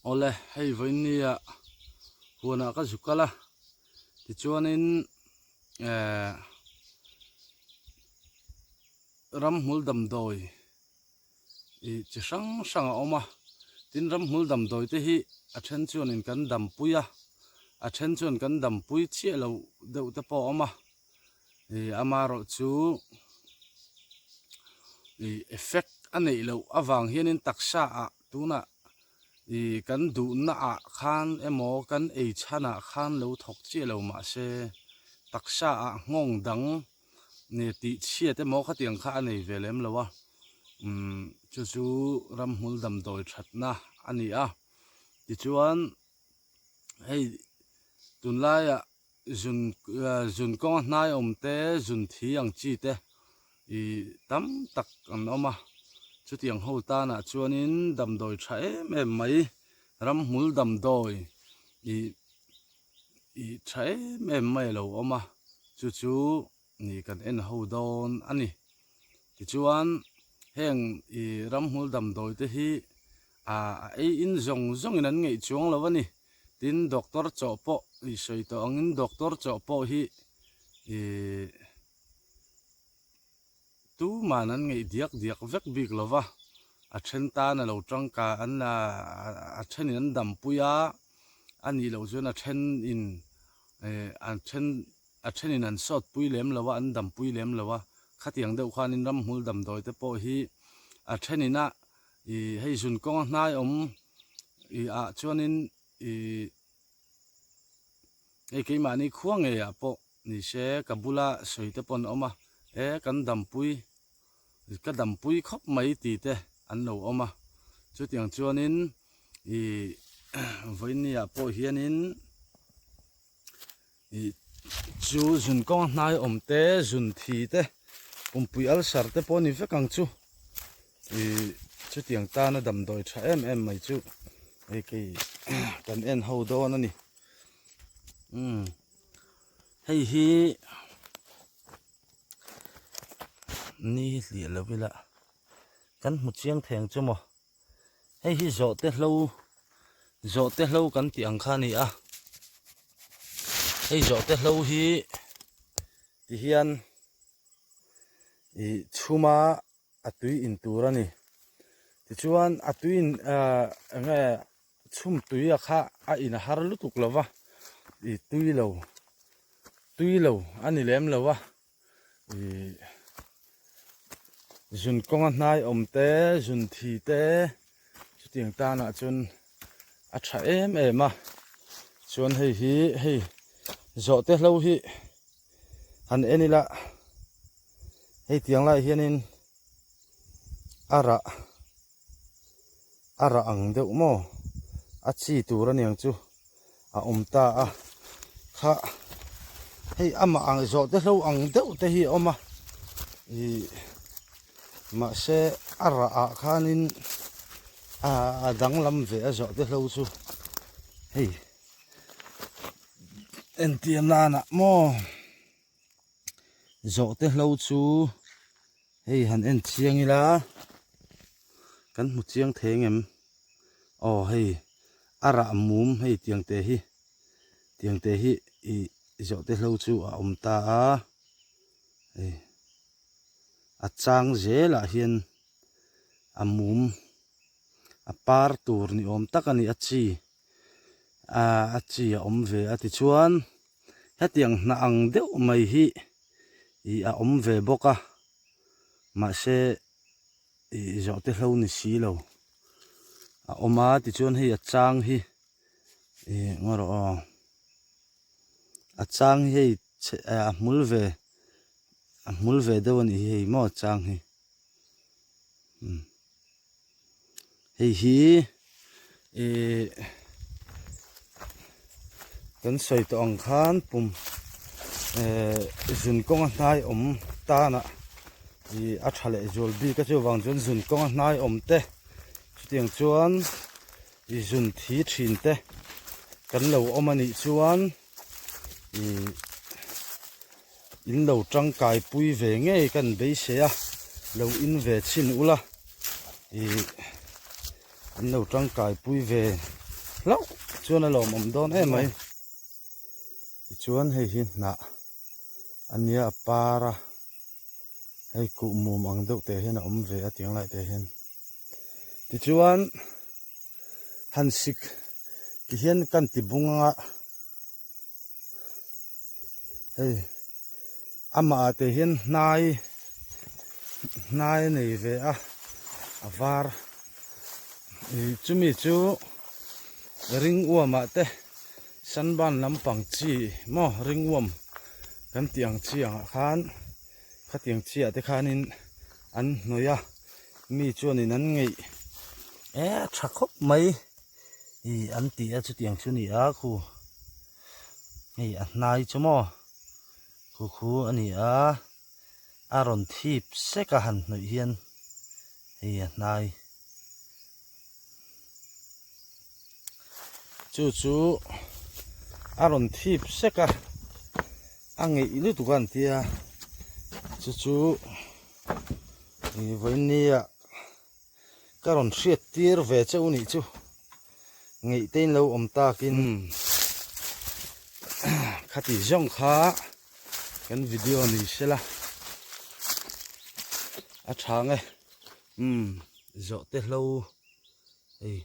Awle, hei vawinia huanah ka zu kal a, tichuanin eh ramhmul damdawi ih chi hrang hrang a awm a, tin ramhmul damdawi te hi a then chuanin kan dampui a, a then chuan kan dampui chiah loh deuh te pawh a awm a. Ih amaherawhchu ih effect a neih loh avang hianin taksa ah tunah ih kan duhna ah khan emaw kan ei chhan ah khan lo thawk chiah lo mahse taksa ah nghawng dang nih tih chhiat emaw khatiang kha a nei ve lem lo a umm chu chu ramhmul damdawi thatna a ni a tichuan hei tunlaiah. Zun zun kawnga hnai awm te zun thi ang chi te ih tam tak an awm a chutiang ho tanah chuanin damdawi tha em em mai ramhmul damdawi ih ih tha em em mai a lo awm a chu chu nih kan en ho dawn a ni tichuan heng ih ramhmul damdawi te hi ah a ei in zawng zawngin an ngeih chuang lo a ni. Tin, doctor chawh pawh i sawi tawh angin doctor chawh pawh hi ih tuman an ngeih diak diak vek bik lo va, a then tan a lo tangkai an a thenin an dampui a, a nih loh chuan a thenin ih a then a thenin an sawt pui lem lo a, an dampui lem lo a, khatiang deuh khanin ramhmul damdawi te pawh hi a thenin a Ih hei zun kawnga hnai awm ih ah chuanin ih hei keimahni khua ngeiah pawh ni se ka bula sawi te pawh an awm a e kan dampui ka dampui khawp mai tih te an lo awm a chutiang chuanin ih vawiin ah pawh hianin. Ih chu zun kawnga hnai awm te zun thi te pumpui ulcer te pawh a ni vek ang chu ih chutiang tana damdawi tha em em mai chu hei kei kan en ho dawn a ni umm hei hi ni hliah lo ila kan hmu chiang thei ang chu maw. Hei hi zawhte hlo zawhte hlo kan tih ang kha a ni a hei zawhte hlo hi ti hian ih chhuma a tui in tur a ni tichuan a tui in ah eng nge chhum tui a kha a in a har lutuk lo va ih tui lo tui lo a ni lem lo a. Ih zun kawnga hnai awm te zun thi te chutiang tanah chuan a tha em em a chuan hei hi hei zawhte hlo hi han en ila hei tiang lai hianin a rah a rah ang deuh maw a chi tur aniang chu. a awm ta a kha hei amah ang zawh te hlo ang deuh te hi a awm a ih mahse a rah ah khanin a danglam ve a zawh te hlo chu hei entir nanah maw zawh te hlo chu hei han en chiang ila kan hmu chiang thei ang em aw hei. A rah mum hei tiang te hi tiang te hi ih zawh te hlo chu a awm ta a hei a chang zelah hian a mum a par tur ni awm tak a ni a chi ah a chi a awm ve a tichuan hetiang hnah ang deuh mai hi ih a awm ve bawk a mahse. Ih zawh te hlo ni si lo a awm a tichuan hei a chang hi ih ngaw rawh aw a chang hi hei chhe a hmul ve a hmul ve deuh a nih hi hei maw a chang hi umm hei hi ih kan sawi tawh ang khan pum eh zun kawnga hnai awm tanah ih a tha leh zual bik a chuvang chuan zun kawnga hnai awm te chutiang chuan ih zun thi thin te kan lo awm a nih chuan ih in lo tangkai pui ve ngei kan beisei a lo in ve chhin ula ih. An lo tangkai pui ve. Hlauh chuan a lawmawm dawn em mai. Tichuan hei hi hnah a nia a par a, hei kuh mum ang deuh teh hian a awm ve a tiang lai teh hian. Tichuan han sik ti hian kan ti bung anga hei amah ah teh hian hnai hnai a nei ve a a var. Ih chumi chu ring uamah te sunburn lampang chi maw ring uam kan tih ang chi angah khan khatiang chi ah te khanin an hnawih a mi chuanin an ngeih e tha khawp mai ih an ti a chutiang chu a ni a khu hei a hnai chu maw khu khu a ni a. A rawn thip sek a han hnawih hian hei a hnai. Chu chu a rawn thip sek a, a ngeih lutuk a an tia. Chu chu vawinia ka rawn hriat tir ve che u nih chu ngeih te in lo awm takin khati zawng kha kan video ni sela a tha nge umm zawh te hlo hei.